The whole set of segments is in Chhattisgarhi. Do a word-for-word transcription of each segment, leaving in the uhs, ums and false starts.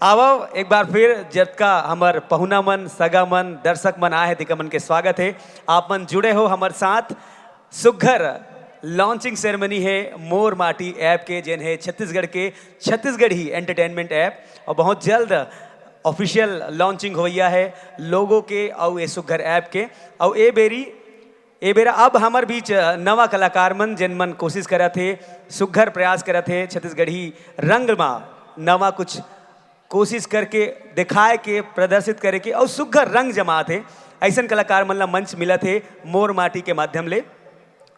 आवव एक बार फिर जतका हमर पहुना मन, सगा मन, दर्शक मन आए हे, तिका मन के स्वागत हे। आप मन जुड़े हो हमर साथ। सुग्घर launching ceremony हे मोर माटी app के, जेन हे छत्तीसगढ़ के छत्तीसगढ़ी entertainment app, और बहुत जल्द official launching होवइया हे logo के अउ ए सुग्घर app के। अउ ए बेरी, ए बेरा अब हमर बीच नवा कलाकार मन, जेन मन कोशिश करत हे, सुग्घर प्रयास करत हे, छत्तीसगढ़ी रंग मा नवा कुछ कोशिश करके दिखाए के, प्रदर्शित करे के अउ सुग्घर रंग जमात हे, अइसन कलाकार मन ला मंच मिलत हे मोर माटी के माध्यम ले।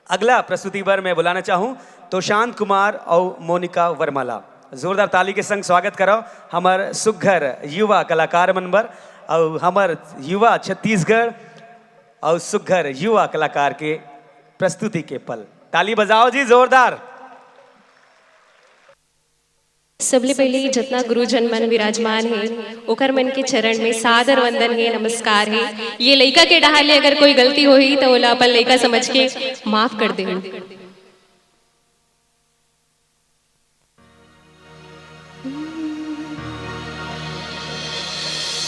अगला प्रस्तुति बर मैं बुलाना चाहूँ तो शांत कुमार अउ मोनिका वर्मा ला। जोरदार ताली के संग स्वागत करव हमर सुग्घर युवा कलाकार मन बर अउ हमर युवा छत्तीसगढ़ अउ सुग्घर युवा कलाकार के प्रस्तुति के पल। ताली बजाओ जी जोरदार। सबले पहले जतना गुरुजन मन विराजमान हे, ओकर मन के चरण में सादर वंदन हे, नमस्कार हे। ये लइका के डहार ले अगर कोई गलती होही, त ओला अपन लइका समझ के माफ कर देहू।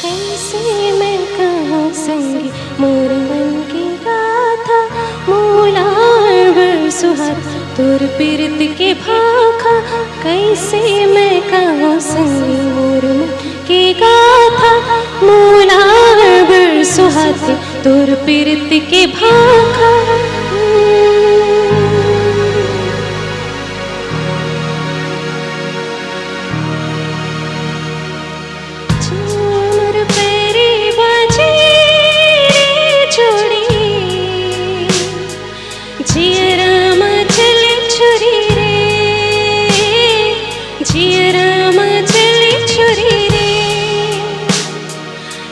कैसे मैं कहूँ संगी मोर मन की गाथा, मोला बर सुहात तोर पीरत के भाखा। कैसे मैं कहूँ संगी मोर मन के गाथा, मोला बर सुहात तोर पीरत के भाखा। झूमर पैरी बाजे रे चूड़ी, जियरा मा चले छुरी रे, जियरा मा चले छुरी रे,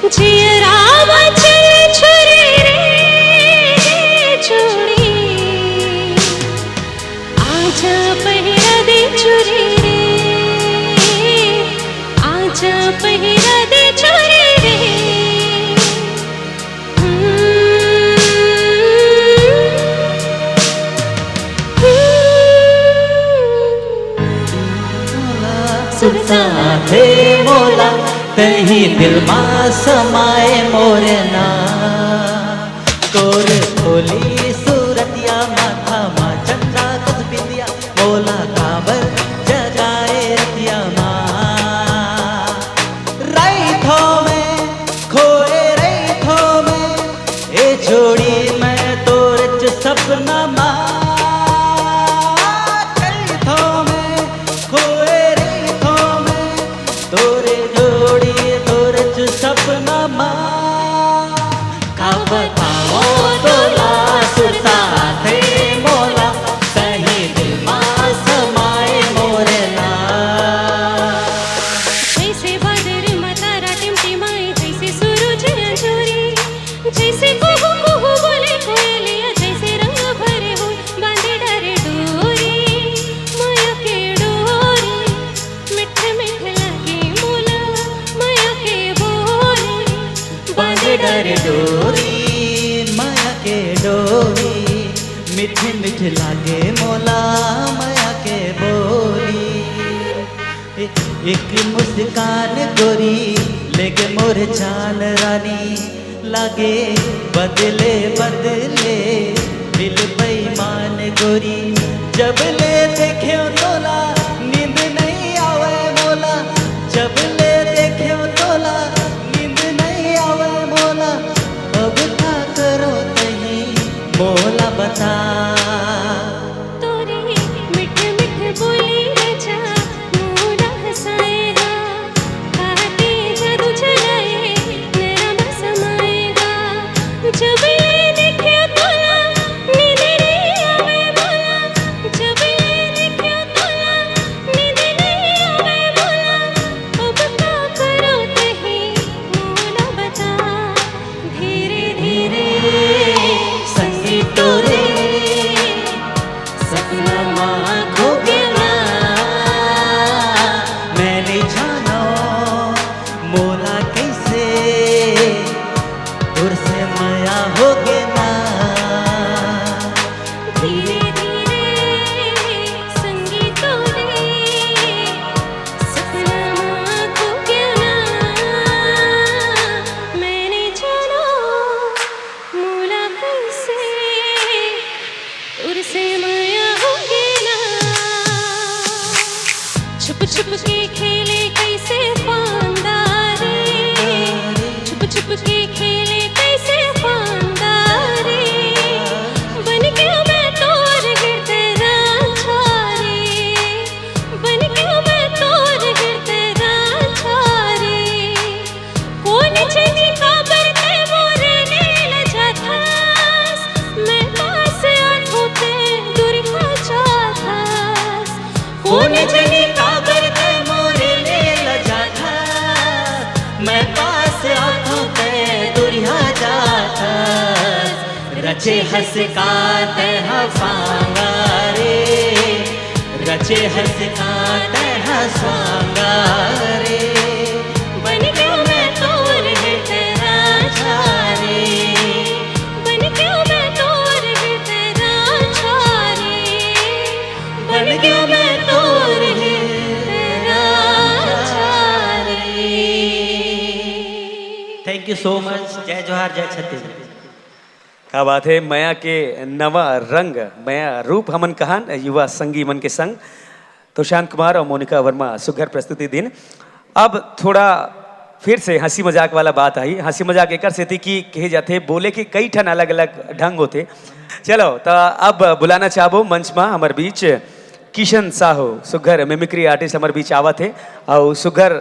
जियरा मा चले छुरी रे, चूड़ी। आजा पहिरा दे चूड़ी रे, आजा पहिरा दे चूड़ी रे। सुरता थे मोला, तही दिल मा समाए मोरे ना। कोर खोली सूरतिया, माथा मा चंदा कस बिंदिया, मोला काबर जगाए रतिया मा। रही थो मैं, खोए रही थो मैं, ए जोड़ी मैं तोरे च सपना मा। रही थो मैं, खोए रही थो मैं, तोरे जोड़ी तोरे च सपना मा। का बताओ तोला सुरता थे मोला, सही दिल मा समाए मोरे ना। जैसे बादर मा तारा टिमटिमाए, जैसे सूरज अंजोरी, जैसे कुहू कुहू बोले कोयलिया, जैसे रंग भरे हो बांधे डरे डोरी, माया के डोरी। मीठ मीठ लागे मोला माया के बोली, बांधे डरे डोरी, माया के डोरी। मीठ मीठ लागे मोला माया के बोली। ए-, एक मुस्कान गोरी लेके मोर जान रानी, लागे बदले बदले दिल बेईमान गोरी। जब ले देखे तोला नींद नहीं आवे मोला, जब ले देखे तोला नींद नहीं आवे मोला। अब का करो तही मोला बता। तोरे मीठ मीठ बोली रे जा, मोला हंसाएगा, काके जादू चलाए, मेरा में समाएगा। जब ले देखे तोला, नींद नहीं आवे मोला। जब ले देखे तोला, नींद नहीं आवे मोला। अब का करो तही, मोला बता। धीरे धीरे संगी तोरे सपना मा खो गेना। मैं नहीं जानो मोला कैसे तोर से माया हो गेना। धीरे धीरे संगी तोरे सपना मा खो गेना। छुप के खेले कैसे पांदा रे, छुप छुप के खेले कैसे पांदा रे, बन गया मैं तोर गिरते रांझा रे, बन गया मैं तोर गिरते रांझा रे। कोन जनी काबर ते मोरे नेल जाथस, मैं पास आथों ते दूरिहा जाथस। कोन जनी काबर ते मोरे नेल जाथस, मैं पास आथों ते दूरिहा जाथस। रचे हस का तैं हा फांगा रे, रचे हस का तैं हा फांगा रे। बन गया मैं तोर हित रांझा रे, बन गया मैं तोर हित रांझा रे, बन गया मैं तोर हित रांझा रे। Thank you so much। जय जोहार, जय छत्तीसगढ़। का बात हे, मया के नवा रंग, मया रूप हमन कहन युवा संगी मन के संग। तो शांत कुमार अउ मोनिका वर्मा सुघर प्रस्तुति दिन। अब थोड़ा फिर से हंसी मजाक वाला बात आही। हंसी मजाक एकर सेती कि कहे जाथे, बोले के कई ठन अलग-अलग ढंग होथे। चलो, त अब बुलाना चाहबो मंच मा हमर बीच किशन साहू, सुघर mimicry artist हमर बीच आवत हे अउ सुघर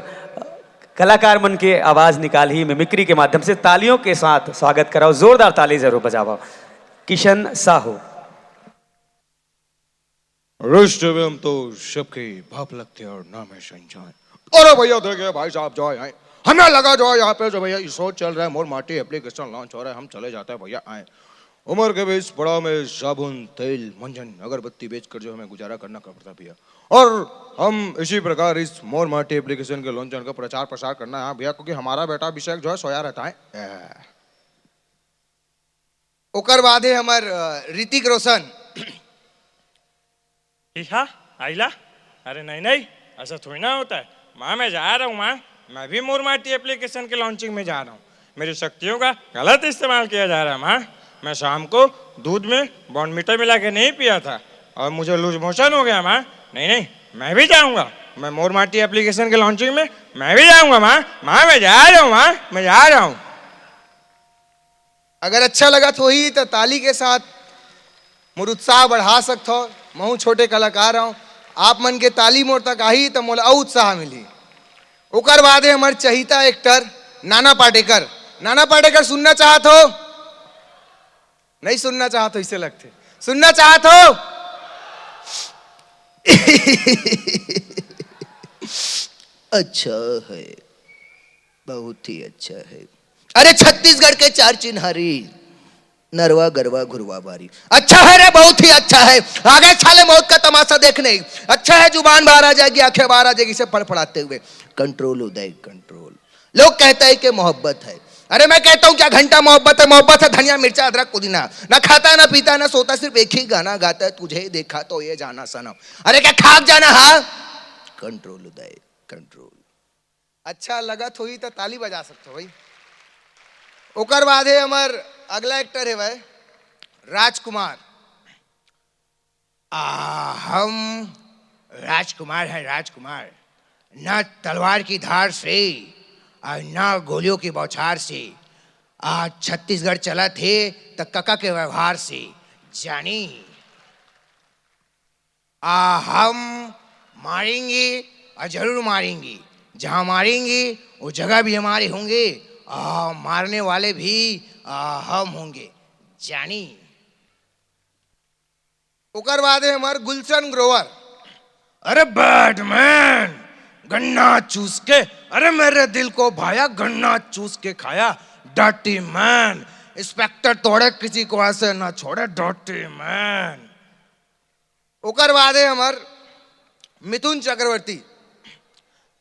कलाकार मन के आवाज निकालही mimicry के माध्यम से। तालियों के साथ स्वागत कराओ, जोरदार ताली जरूर बजाओ किशन साहू। रुष्ट एवं तो सबके बाप लगते हैं और नाम है शहंशाह। अरे भैया, देखिए भाई साहब जो है, हमें लगा जो है यहाँ पे जो भैया ये शो चल रहा है, मोर माटी एप्लीकेशन लॉन्च हो रहा है, हम चले जाते हैं भैया। आए उम्र के बीच पड़ाव में साबुन, तेल, मंजन, अगरबत्ती बेचकर जो हमें गुजारा करना पड़ता है भैया। और हम इसी प्रकार इस मोर माटी एप्लीकेशन के लॉन्चन का प्रचार प्रसार करना है भैया, क्योंकि हमारा बेटा अभिषेक जो है सोया रहता है। ए। ओकर बाद हे हमर, अ, ऋतिक रोशन। इहा, आइला? अरे नहीं, नहीं, ऐसा थोड़ी ना होता है। माँ, मैं जा रहा हूँ, माँ। मैं भी मोर माटी एप्लीकेशन के लॉन्चिंग में जा रहा हूँ। मेरी शक्तियों का गलत इस्तेमाल किया जा रहा है, माँ। मैं शाम को दूध में बॉर्नवीटा मिला के नहीं पिया था और मुझे लूज मोशन हो गया, माँ। नहीं, नहीं, मैं भी जाऊँगा। मैं मोर माटी एप्लीकेशन के लॉन्चिंग में मैं भी जाऊँगा, माँ। माँ, मैं जा रहा हूँ, माँ, मैं जा रहा हूँ। अगर अच्छा लगत होही, त ताली के साथ मोर उत्साह बढ़ा सकथव। महूँ छोटे कलाकार हंव, आप मन के ताली मोर तक आही, त मोला अउ उत्साह मिलही। ओकर बाद हे हमर चहिता एक्टर नाना पाटेकर। नाना पाटेकर, सुनना चाहत हो? नहीं सुनना चाहत हो, इसे लगथे। सुनना चाहत हो? अच्छा है, बहुत ही अच्छा है। अरे, छत्तीसगढ़ के चार चिन्हारी, नरवा, गरवा, घुरवा, बारी। अच्छा है रे, बहुत ही अच्छा है। आगे साले मौत का तमाशा देखने। अच्छा है, जुबान बाहर आ जाएगी, आंखें बाहर आ जाएगी, इसे फड़फड़ाते हुए। कंट्रोल उदय, कंट्रोल। लोग कहते हैं कि मोहब्बत है। अरे, मैं कहता हूँ, क्या घंटा मोहब्बत है? मोहब्बत है धनिया, मिर्चा, अदरक, पुदीना। ना खाता, ना पीता, ना सोता, सिर्फ एक ही गाना गाता है, तुझे देखा तो ये जाना सनम। अरे, क्या खाक जाना, हाँ? कंट्रोल उदय, कंट्रोल। अच्छा लगत होही त ताली बजा सकथो भाई। ओकर बाद हे हमर अगला एक्टर हे भाई, राजकुमार। आ, हम राजकुमार हैं, राजकुमार। ना तलवार की धार से और ना गोलियों की बौछार से। आज छत्तीसगढ़ चलत हे त कका के व्यवहार से, जानी। आ, हम मारेंगे और जरूर मारेंगे। जहां मारेंगे, वो जगह भी हमारे होंगे। आ, मारने वाले भी, आ, हम होंगे, जानी। ओकर बाद हे हमर गुलशन ग्रोवर। अरे बैटमैन, गन्ना चूस के, अरे मेरे दिल को भाया, गन्ना चूस के खाया, डर्टी मैन। इंस्पेक्टर तोड़े किसी को ऐसे ना छोड़े, डर्टी मैन। ओकर बाद हे हमर मिथुन चक्रवर्ती।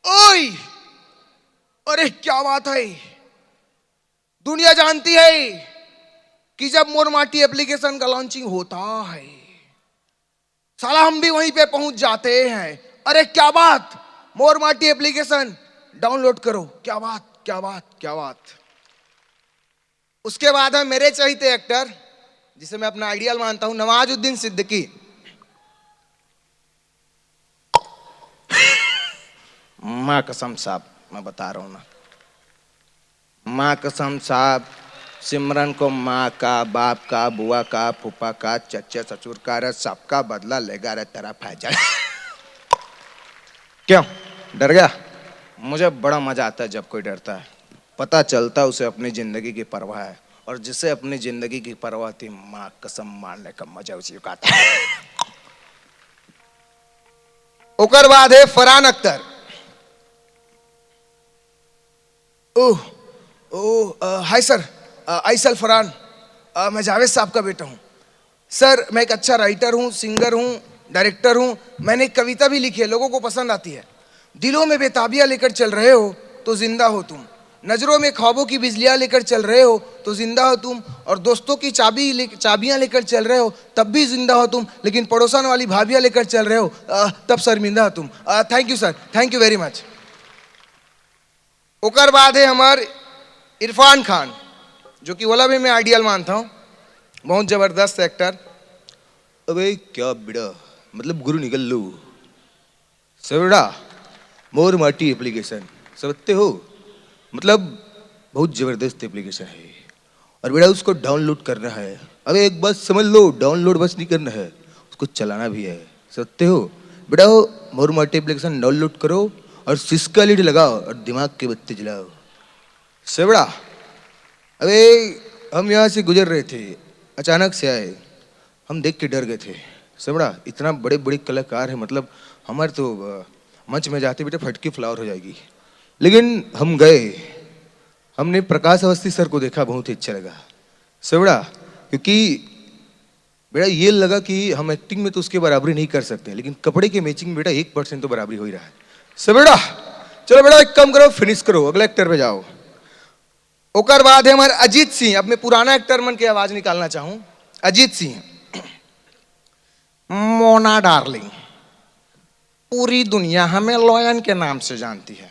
ओए, अरे क्या बात है, दुनिया जानती है कि जब मोर माटी एप्लीकेशन का लॉन्चिंग होता है, साला हम भी वहीं पे पहुंच जाते हैं। अरे क्या बात, मोर माटी एप्लीकेशन डाउनलोड करो। क्या बात, क्या बात, क्या बात। उसके बाद है मेरे चहेते एक्टर, जिसे मैं अपना आइडियल मानता हूं, नवाजुद्दीन सिद्दीकी। माँ कसम साहब, मैं बता रहा हूँ ना, माँ कसम साहब, सिमरन को माँ का, बाप का, बुआ का, फूफा का, चच्चे ससुर का, रे सबका बदला लेगा रे तेरा फैजल। क्यों, डर गया? मुझे बड़ा मजा आता है जब कोई डरता है। पता चलता है उसे अपनी जिंदगी की परवाह है, और जिसे अपनी जिंदगी की परवाह थी, माँ कसम, मारने का मजा उसी को आता है। ओकर बाद है Farhan Akhtar. Oh, oh, uh, hi sir, uh, I self Farhan, uh, मैं जावेद साहब का बेटा हूँ। सर, मैं एक अच्छा राइटर हूँ, सिंगर हूँ, डायरेक्टर हूँ। मैंने एक कविता भी लिखी है, लोगों को पसंद आती है। दिलों में बेताबियाँ लेकर चल रहे हो तो जिंदा हो तुम, नजरों में ख्वाबों की बिजलियाँ लेकर चल रहे हो तो जिंदा हो तुम, और दोस्तों की चाबी ले, चाबियाँ लेकर चल रहे हो तब भी जिंदा हो तुम, लेकिन पड़ोसन वाली भाभियाँ लेकर चल रहे हो, अ, तब शर्मिंदा हो तुम। Thank you sir, thank you very much। ओकर बाद है हमार इरफान खान, जो कि ओला भी मैं आइडियल मानता हूँ, बहुत जबरदस्त एक्टर। अबे क्या बिड़ा, मतलब गुरु निकल लो। सेवड़ा, मोर माटी एप्लीकेशन, समझते हो? मतलब बहुत जबरदस्त एप्लीकेशन है, और बेटा उसको डाउनलोड करना है। अबे एक बात समझ लो, डाउनलोड बस नहीं करना है, उसको चलाना भी है, समझते हो? बेटा, मोर माटी एप्लीकेशन डाउनलोड करो और सिस्का लीड लगाओ और दिमाग के बत्ती जलाओ। सेवड़ा, अबे हम यहाँ से गुजर रहे थे, अचानक से आए, हम देख के डर गए थे। सेवड़ा, इतना बड़े बड़े कलाकार है, मतलब हमारे तो अ, मंच में जाते बेटे फटकी फ्लावर हो जाएगी। लेकिन हम गए, हमने प्रकाश अवस्थी सर को देखा, बहुत ही अच्छा लगा। सेवड़ा, क्योंकि बेटा ये लगा कि हम एक्टिंग में तो उसके बराबरी नहीं कर सकते, लेकिन कपड़े के मैचिंग में बेटा एक परसेंट तो बराबरी हो ही रहा है। सेवड़ा, चलो बेटा एक काम करो, फिनिश करो, अगले एक्टर पे जाओ। ओकर बाद है हमारे अजीत सिंह। अब मैं पुराना एक्टर मन के आवाज निकालना चाहूँ। अजीत सिंह, मोना डार्लिंग, पूरी दुनिया हमें लॉयन के नाम से जानती है।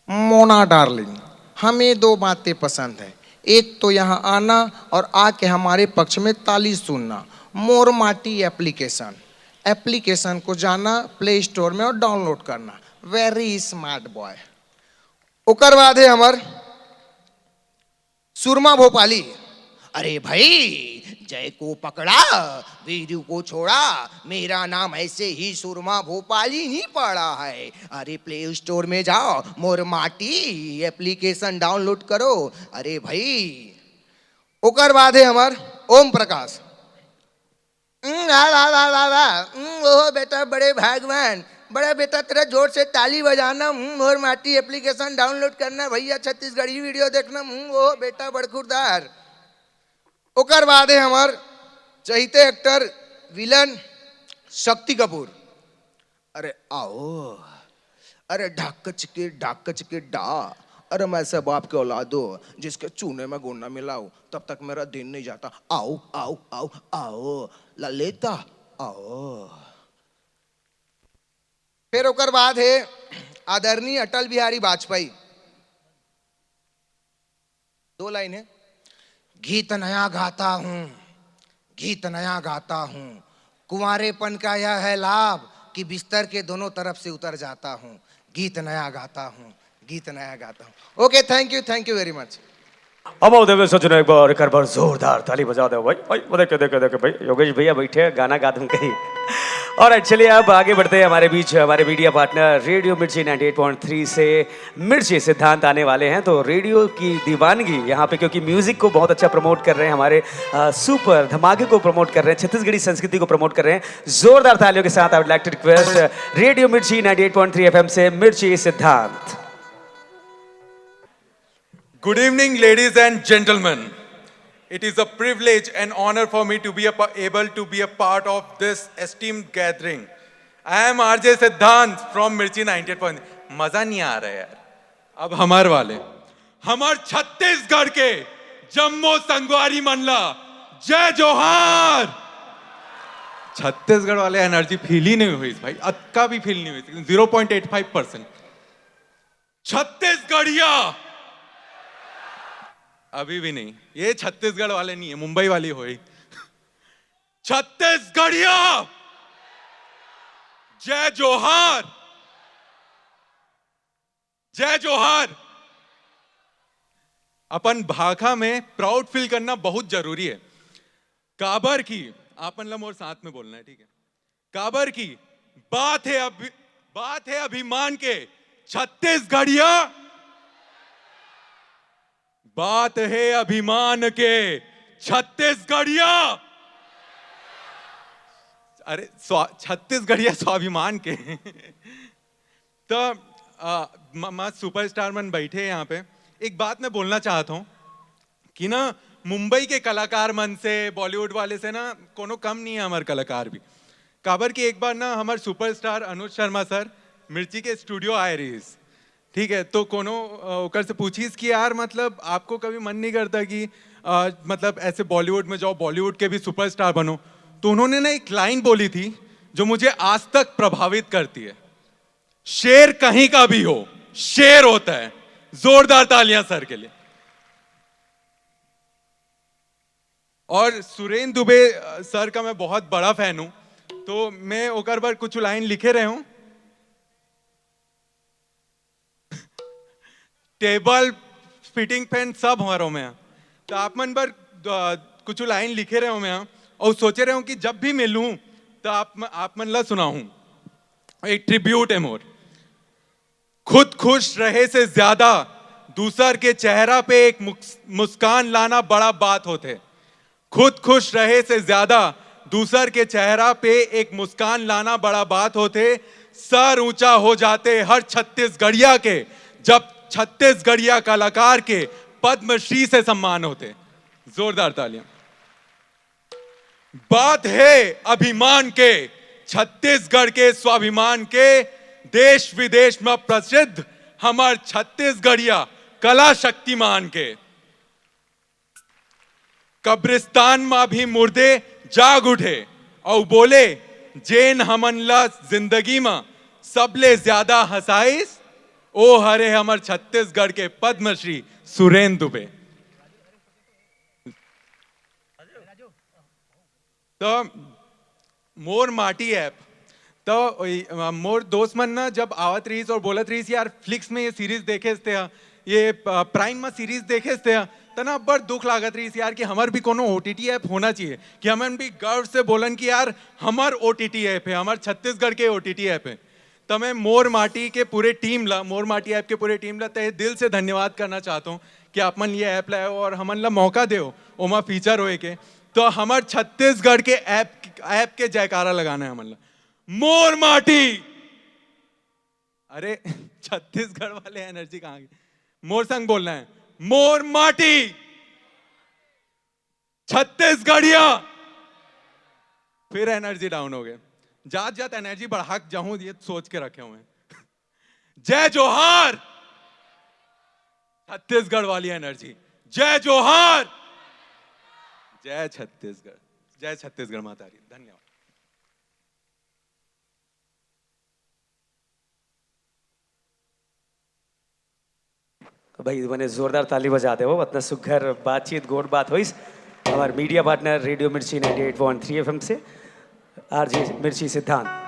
मोना डार्लिंग, हमें दो बातें पसंद है, एक तो यहाँ आना और आके हमारे पक्ष में ताली सुनना। मोर माटी एप्लीकेशन, एप्लीकेशन को जाना प्ले स्टोर में और डाउनलोड करना। वेरी स्मार्ट बॉय। ओकर बाद है हमार सुरमा भोपाली। अरे भाई, जय को पकड़ा, वीरू को छोड़ा, मेरा नाम ऐसे ही सुरमा भोपाली ही पड़ा है। अरे प्ले स्टोर में जाओ, मोर माटी एप्लीकेशन डाउनलोड करो। अरे भाई, ओकर बाद है हमार ओम प्रकाश। हम्म, आ, आ, आ, आ, आ, हम्म, ओहो बेटा, बड़े भगवान, बड़ा बेटा, तेरा जोर से ताली बजाना, हम्म, मोर माटी एप्लीकेशन डाउनलोड करना, भैया छत्तीसगढ़ी वीडियो देखना, हम्म, ओहो बेटा, बड़खुरदार। ओकर बाद है हमार चहिते एक्टर, विलन, शक्ति कपूर। अरे आओ, अरे ढाक चिके, ढाक चिके डा, अरे मैं ऐसे बाप के औलाद हूँ जिसके चूने में गुण ना मिलाओ, तब तक मेरा दिन नहीं जाता। आओ, आओ, आओ, आओ, ललिता, आओ। फिर ओकर बाद है आदरणीय अटल बिहारी वाजपेयी। दो लाइन है। गीत नया गाता हूँ, गीत नया गाता हूँ, कुंवारेपन का यह है लाभ कि बिस्तर के दोनों तरफ से उतर जाता हूँ। गीत नया गाता हूँ, गीत नया गाता हूँ। ओके, thank you, thank you very much। अब आओ देवे सज्जनों, एक बार एक बार जोरदार ताली बजा दो भाई, भाई, वो देखे, देखे, देखे भाई, योगेश भैया बैठे हैं, गाना गा दूं कहीं। और चलिए, अब आगे बढ़ते हैं हमारे बीच, हमारे media partner radio Mirchi ninety eight point three से मिर्ची सिद्धांत आने वाले हैं। तो रेडियो की दीवानगी यहाँ पे, क्योंकि म्यूजिक को बहुत अच्छा प्रमोट कर रहे हैं हमारे, अ, सुपर धमाके को प्रमोट कर रहे हैं, छत्तीसगढ़ी संस्कृति को प्रमोट कर रहे हैं। जोरदार तालियों के साथ I would like to request radio Mirchi ninety eight point three FM से मिर्ची सिद्धांत। Good evening, ladies and gentlemen. It is a privilege and honor for me to be a, pa- able to be a part of this esteemed gathering. I am R J Siddhant from Mirchi ninety-eight point. मजा नहीं आ रहा है यार। अब हमार वाले, हमार छत्तीसगढ़ के जम्मो संगवारी मन ला जय जोहार। छत्तीसगढ़ वाले एनर्जी फील ही नहीं हुई भाई, अतका भी फील नहीं हुई, zero point eight five percent. छत्तीसगढ़िया अभी भी नहीं, ये छत्तीसगढ़ वाले नहीं है, मुंबई वाली होई। छत्तीसगढ़िया जय जोहार। जय जोहार। अपन भाखा में प्राउड फील करना बहुत जरूरी है। काबर की, आप मन ला मोर साथ में बोलना है, ठीक है? काबर की बात है अभि-, बात है अभिमान के छत्तीसगढ़िया, बात है अभिमान के छत्तीसगढ़िया। अरे स्वा-, छत्तीसगढ़िया स्वाभिमान के। तो अ, म-, मस्त सुपरस्टार मन बैठे हैं यहाँ पे। एक बात मैं बोलना चाहता हूँ कि ना, मुंबई के कलाकार मन से, बॉलीवुड वाले से ना, कोनो कम नहीं है हमारे कलाकार भी। काबर कि एक बार ना हमारे सुपरस्टार अनुज शर्मा सर मिर्ची के स्टूडियो आए रहिस, ठीक है? तो कोनो अ, ओकर से पूछिस कि यार, मतलब, आपको कभी मन नहीं करता कि अ, मतलब, ऐसे बॉलीवुड में जाओ, बॉलीवुड के भी सुपरस्टार बनो? तो उन्होंने ना एक लाइन बोली थी जो मुझे आज तक प्रभावित करती है, "शेर कहीं का भी हो, शेर होता है।" जोरदार तालियां सर के लिए। और सुरेंद्र दुबे अ, सर का मैं बहुत बड़ा फैन हूं, तो मैं ओकर बर कुछ लाइन लिखे रहे हूं। टेबल, फिटिंग फैन सब हमारो में है। तो आप मन बर अ, कुछ लाइन लिखे रहे हूं मैं, और सोचे रहे हूं कि जब भी मिलूं तो आप म-, आप मन ला सुनाऊं। एक ट्रिब्यूट है मोर। खुद खुश रहे से ज्यादा दूसर के चेहरा पे एक मुस-, मुस्कान लाना बड़ा बात होथे। खुद खुश रहे से ज्यादा दूसर के चेहरा पे एक मुस्कान लाना बड़ा बात होथे। सर ऊंचा हो जाथे हर छत्तीसगढ़िया के, जब छत्तीसगढ़िया कलाकार के पद्मश्री से सम्मान होथे। जोरदार तालियां। बात है अभिमान के, छत्तीसगढ़ के स्वाभिमान के, देश विदेश में प्रसिद्ध हमर छत्तीसगढ़िया कला शक्तिमान के। कब्रिस्तान में भी मुर्दे जाग उठे और बोले, "जेन हमन ला जिंदगी में सबले ज्यादा हंसाइस, ओ हरे हमर छत्तीसगढ़ के पद्मश्री सुरेंद्र दुबे।" तो मोर माटी ऐप, तो ओई, अ, मोर दोस्त मन ना जब आवत रहिस और बोलत रहिस, "यार, फ्लिक्स में ये सीरीज देखे थे, ये, अ, प्राइम में सीरीज देखे थे," त ना अब्बड़ दुख लागत रहिस यार कि हमर भी कोनो ओटीटी ऐप होना चाहिए, कि हमन भी गर्व से बोलन कि यार, हमर ओटीटी ऐप है, हमर छत्तीसगढ़ के ओटीटी ऐप है। त मैं मोर माटी के पूरे टीम ला, मोर माटी ऐप के पूरे टीम ला तहे दिल से धन्यवाद करना चाहता हूँ कि आप मन ये ऐप लाए हो और हमन ला मौका देव ओमा फीचर होए के। तो हमर छत्तीसगढ़ के ऐप, ऐप के जयकारा लगाना है हमन ला। मोर माटी। अरे, छत्तीसगढ़ वाले एनर्जी कहाँ गई? मोर संग बोलना है, मोर माटी, छत्तीसगढ़िया। फिर एनर्जी डाउन हो गए। जात जात एनर्जी बढ़ा के जाऊं, ये सोच के रखे हुए हैं। जय जोहार। छत्तीसगढ़ वाली एनर्जी। जय जोहार। जय छत्तीसगढ़। जय छत्तीसगढ़ माता री। धन्यवाद। भाई, बने जोरदार ताली बजा देवो, अतना सुघर बातचीत, गोठ बात होइस। हमार media partner radio Mirchi ninety eight point three FM से आरजे मिर्ची सिद्धांत।